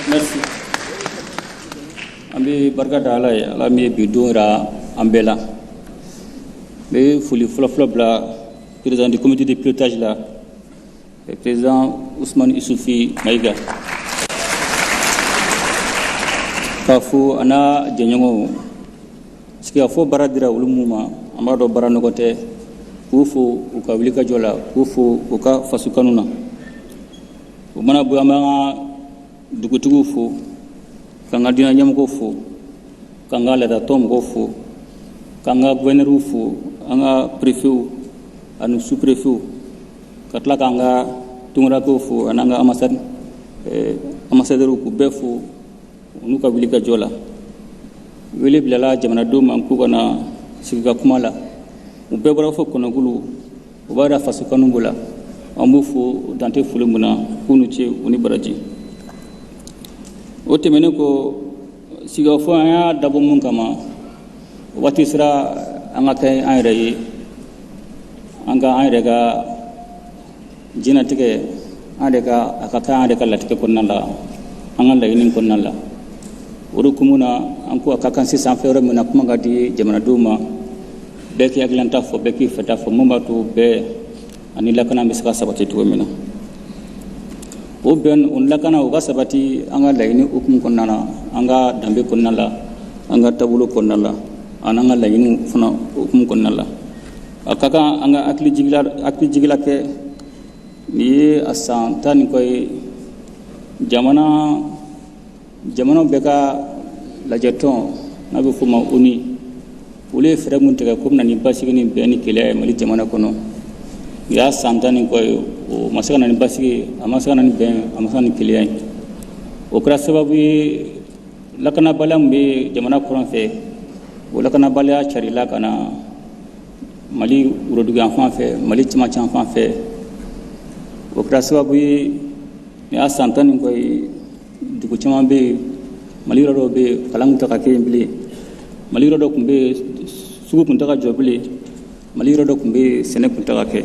Merci. An bɛ barika da Ala ye, Ala min ye bi don jira an bɛɛ la. N bɛ foli fɔlɔfɔlɔ bila président du comité de pilotage la, président Ousmane Isufi Mayiga. K'a fo a n'a jɛɲɔgɔnw, sigikafɔ baara dira olu minnu ma, an b'a dɔn baara nɔgɔ tɛ, k'u fo u ka wulikajɔ la, k'u fo u ka faso kanu na. O mana bɔ, an b'an ka dugutigiw fo, k'an ka diinɛ ɲɛmɔgɔw fo, k'an ka laadatɔn mɔgɔw fo, k'an ka gouverneurs fo, an ka préfets ani sous-préfets, ka tila k'an ka tunkarankew fo ani an ka ambassadeurs, k'u bɛɛ fo u n'u ka wulikajɔ la. Wele bilala jamanadenw ma k'u ka na sigi ka kuma la. U bɛɛ bɔra fɔ kɔnɔkulu, u b'a yira faso kanu b'u la. An b'u fo dan tɛ foli mun na, k'u ni ce, u ni baraji. O tɛmɛnen kɔ, sigikafɔ an y'a dabɔ mun kama, waati sera an ka kɛ an yɛrɛ ye, an ka an yɛrɛ ka diɲɛlatigɛ, an yɛrɛ ka a ka kɛ an yɛrɛ ka latigɛ kɔnɔna la, an ka laɲini kɔnɔna la. O de hukumu na, an ko a ka kan sisan, an filɛ yɔrɔ min na, kuma ka di jamanadenw ma, bɛɛ k'i hakilinata fɔ, bɛɛ k'i fɛta fɔ, mun b'a to bɛɛ ani lakana bɛ se ka sabati cogo min na. O bɛn, o lakana, o ka sabati an ka laɲini hukumu kɔnɔna na, an ka danbe kɔnɔna la, an ka taabolo kɔnɔna la, ani an ka laɲiniw fana hukumu kɔnɔna la. A ka kan an ka hakili jigila kɛ, nin ye a san 10 ni kɔ ye, jamanaw bɛɛ ka lajɛtɔn n'a bɛ f'o ma ONU, olu ye fɛɛrɛ mun tigɛ ko bɛna ni basigi ni bɛn ni kelenya ye Mali jamana kɔnɔ. Nin y'a san 10 ni kɔ ye, o ma se ka na ni basigi ye, a ma se ka na ni bɛn, a ma se ka na ni kelenya ye. O kɛra sababu ye, lakanabaliya min bɛ jamana kɔrɔn fɛ, o lakanabaliya carila ka na Mali worodugu fan fɛ, Mali cɛmancɛ fan fɛ. O kɛra sababu ye, nin y'a san 10 ni kɔ ye, dugu caman bɛ yen, Mali yɔrɔ dɔw bɛ yen, kalan tun tɛ ka kɛ yen bilen. Mali yɔrɔ dɔ tun bɛ yen, sugu tun tɛ ka jɔ bilen. Mali yɔrɔ dɔ tun bɛ yen, sɛnɛ tun tɛ ka kɛ.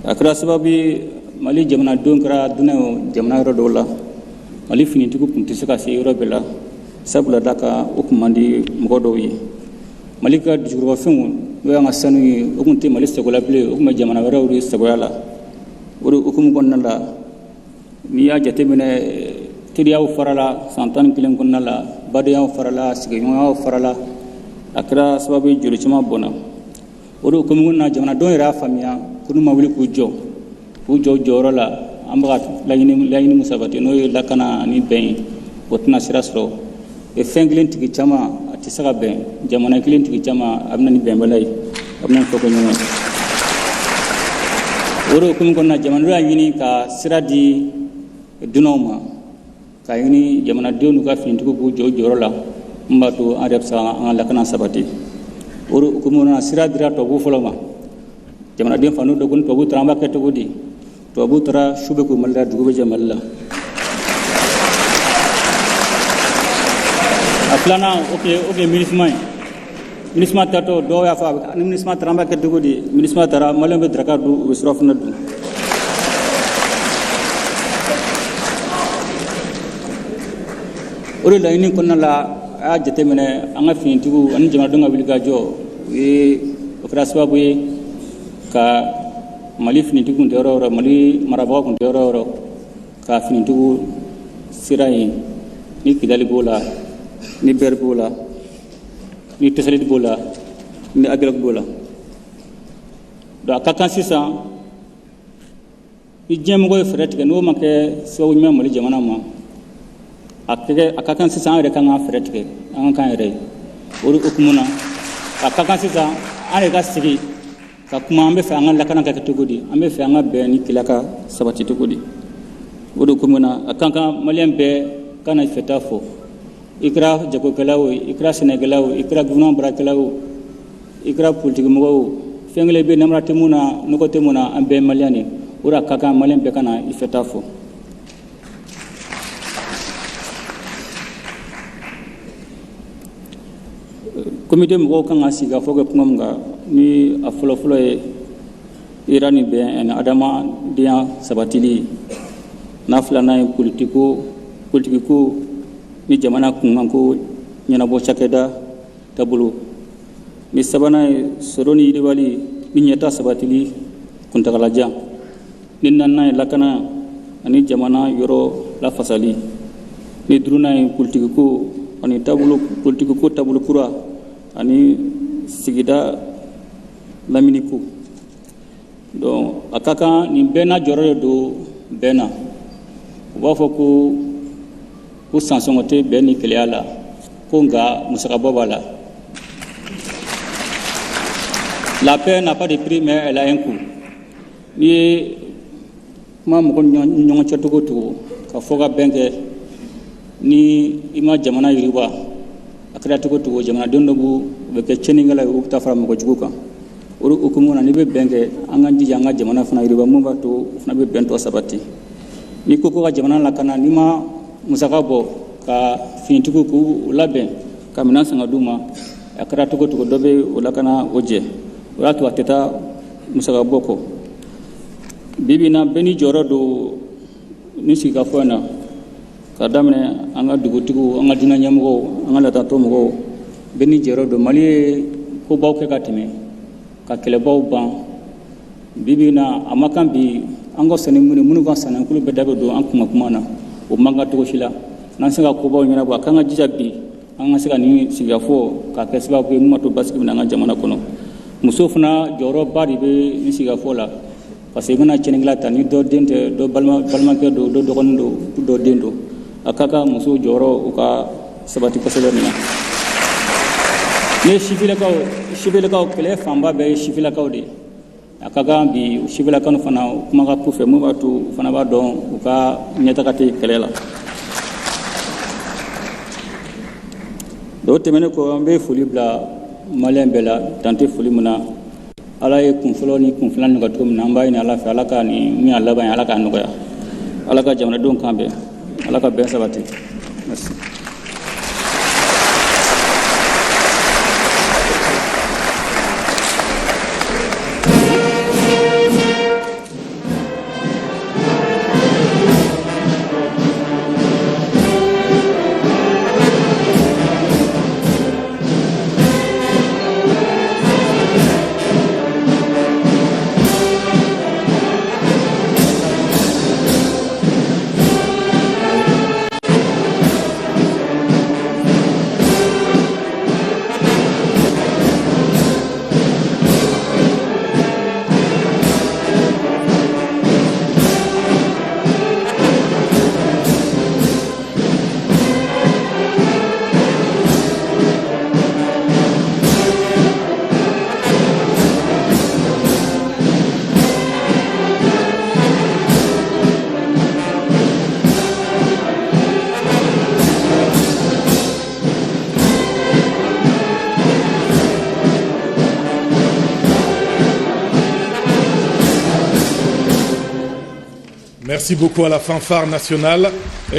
A kɛra sababu ye, Mali jamanadenw kɛra dunan ye jamana yɔrɔ dɔw la. Mali finitigiw tun tɛ se ka se yɔrɔ bɛɛ la, sabula da kan o tun man di mɔgɔ dɔw ye. Mali ka dugukɔrɔfɛnw, n'o y'an ka sanu ye, o tun tɛ Mali sago la bilen, o tun bɛ jamana wɛrɛw de sagoya la. O de hukumu kɔnɔna la, n'i y'a jateminɛ, teriyaw farala san 11 kɔnɔna la, badenyaw farala, sigiɲɔgɔnyaw farala, a kɛra sababu ye joli caman bɔnna. O de hukumu kɔnɔna na, jamanadenw yɛrɛ y'a faamuya ko n'u ma wuli k'u jɔ jɔyɔrɔ la, an bɛ ka laɲini min sabati, n'o ye lakana ani bɛn ye, o tɛna sira sɔrɔ. Fɛn kelen tigi caman, a tɛ se ka bɛn. Jamana kelen tigi caman, a bɛ na ni bɛnbaliya ye, a bɛ na ni fɔkɔɲɔgɔn ye. O de hukumu kɔnɔna na, jamanadenw y'a ɲini ka sira di dunanw ma, k'a ɲini jamanadenw n'u ka finitigiw k'u jɔ u jɔyɔrɔ la, min b'a to an yɛrɛ bɛ se an ka lakana sabati. O de hukumu kɔnɔna na, sira dira tubabuw fɔlɔ ma. Jamanaden fan dɔ ko ni tubabuw taara, an b'a kɛ cogo di? Tubabuw taara, su bɛ ko Mali la, dugu bɛ jɛ Mali la. A filanan, o tun ye MINUSMA ye. MINUSMA taatɔ, dɔw y'a fɔ ni MINUSMA taara, an b'a kɛ cogo di? MINUSMA taara, maliyɛnw bɛ daraka dun, u bɛ surafana dun. O de laɲini kɔnɔna la, a y'a jateminɛ, an ka finitigiw ani jamanadenw ka wulikajɔ, u ye o kɛra sababu ye ka Mali finitigiw tun tɛ yɔrɔ o yɔrɔ, Mali marabagaw tun tɛ yɔrɔ o yɔrɔ, ka finitigiw sera yen, ni Kidali b'o la, ni Bɛri b'o la, ni Tɛsɛliti b'o la, ni Aguelhok b'o la. Donc a ka kan sisan, ni diɲɛmɔgɔ ye fɛɛrɛ tigɛ, n'o ma kɛ sababu ɲuman Mali jamana ma, a ka kan sisan an yɛrɛ kan ka fɛɛrɛ tigɛ, an ka kan yɛrɛ ye. O de hukumu na, a ka kan sisan an yɛrɛ ka sigi ka kuma, an bɛ fɛ an ka lakana ka kɛ cogo di, an bɛ fɛ an ka bɛn ni kelenya ka sabati cogo di. O de hukumu na, a ka kan maliyɛn bɛɛ ka na fɛta fɔ. I kɛra jagokɛla o, i kɛra sɛnɛkɛla o, i kɛra gouvernement baarakɛla o, i kɛra politikimɔgɔ o, fɛn kelen bɛ, namara tɛ mun na, nɔgɔ tɛ mun na, an bɛɛ ye maliyɛn de. O de ka kan maliyɛn bɛɛ ka na i fɛta fɔ. Comité mɔgɔw kan ka sigi ka fɔ kɛ kuma min kan, ni a fɔlɔfɔlɔ ye hɛrɛ ni bɛn ani adamadenya sabatili ye. N'a filanan ye politikiko ni jamana kunkanko ɲɛnabɔ cakɛda taabolo. Ni sabanan ye sɔrɔ ni yiriwali ni ɲɛtaa sabatili kuntagalajan. Ni naaninan ye lakana ani jamana yɔrɔ lafasali. Ni duurunan ye politikiko ani taabolo politikiko taabolo kura ani sigida laminiko. Donc a ka kan nin bɛɛ n'a jɔyɔrɔ de don bɛn na. U b'a fɔ ko sansɔngɔ tɛ bɛn ni keleya la, ko nka musakabɔ b'a la. La paix n'a pas de prix, mais elle a un coût. N'i ye kuma mɔgɔ ni ɲɔgɔn cɛ cogo o cogo ka fɔ ka bɛn kɛ, ni i ma jamana yiriwa, a kɛra cogo o cogo, jamanaden dɔ b'u bɛ kɛ tiɲɛnikɛla ye, u bɛ taa fara mɔgɔ jugu kan. O de hukumu na, n'i bɛ bɛn kɛ, an k'an jija an ka jamana fana yiriwa, mun b'a to o fana bɛ bɛn tɔ sabati. N'i ko ka jamana lakana, n'i ma musaka bɔ ka finitigiw k'u labɛn ka minɛn san ka d'u ma, a kɛra cogo o cogo, dɔ bɛ o lakana o jɛ. O y'a to a tɛ taa musaka bɔ kɔ. Bi bi in na, bɛɛ n'i jɔyɔrɔ don ni sigikafɔ in na, ka daminɛ an ka dugutigiw, an ka diinɛ ɲɛmɔgɔw, an ka ladatɔ mɔgɔw, bɛɛ n'i jɔyɔrɔ don. Mali ye kobaw kɛ ka tɛmɛ, ka kɛlɛbaw ban. Bi bi in na, a ma kan bi an ka sani minnu ka sanankulu bɛɛ da bɛ don an kunka kuma na, o man kan cogo si la. N'an se ka kobaw ɲɛnabɔ, a kan ka jija bi an ka se ka nin sigikafɔ k'a kɛ sababu ye mun b'a to basigi bɛ na an ka jamana kɔnɔ. Musow fana jɔyɔrɔba de bɛ nin sigikafɔ la, parce que i mana tiɲɛnikɛla ta, ni dɔ den tɛ, dɔ balimakɛ don, dɔ dɔgɔnin don, dɔ den don. A ka kan musow jɔyɔrɔ u ka sabati kosɛbɛ nin na. Ne sifilakaw, kɛlɛ fanba bɛɛ ye sifilakaw de ye. A ka kan bi sifilakaw fana kuma ka k'u fɛ, mun b'a to u fana b'a dɔn u ka ɲɛtaga tɛ kɛlɛ la. O tɛmɛnen kɔ, an bɛ foli bila maliyɛn bɛɛ la, dan tɛ foli min na. Ala ye kun fɔlɔ ni kun filanan nɔgɔya cogo min na, an b'a ɲini Ala fɛ, Ala ka nin min y'a laban ye, Ala k'a nɔgɔya. Ala ka jamanadenw kan bɛn, Ala ka bɛn sabati. Merci. Merci beaucoup à la fanfare nationale.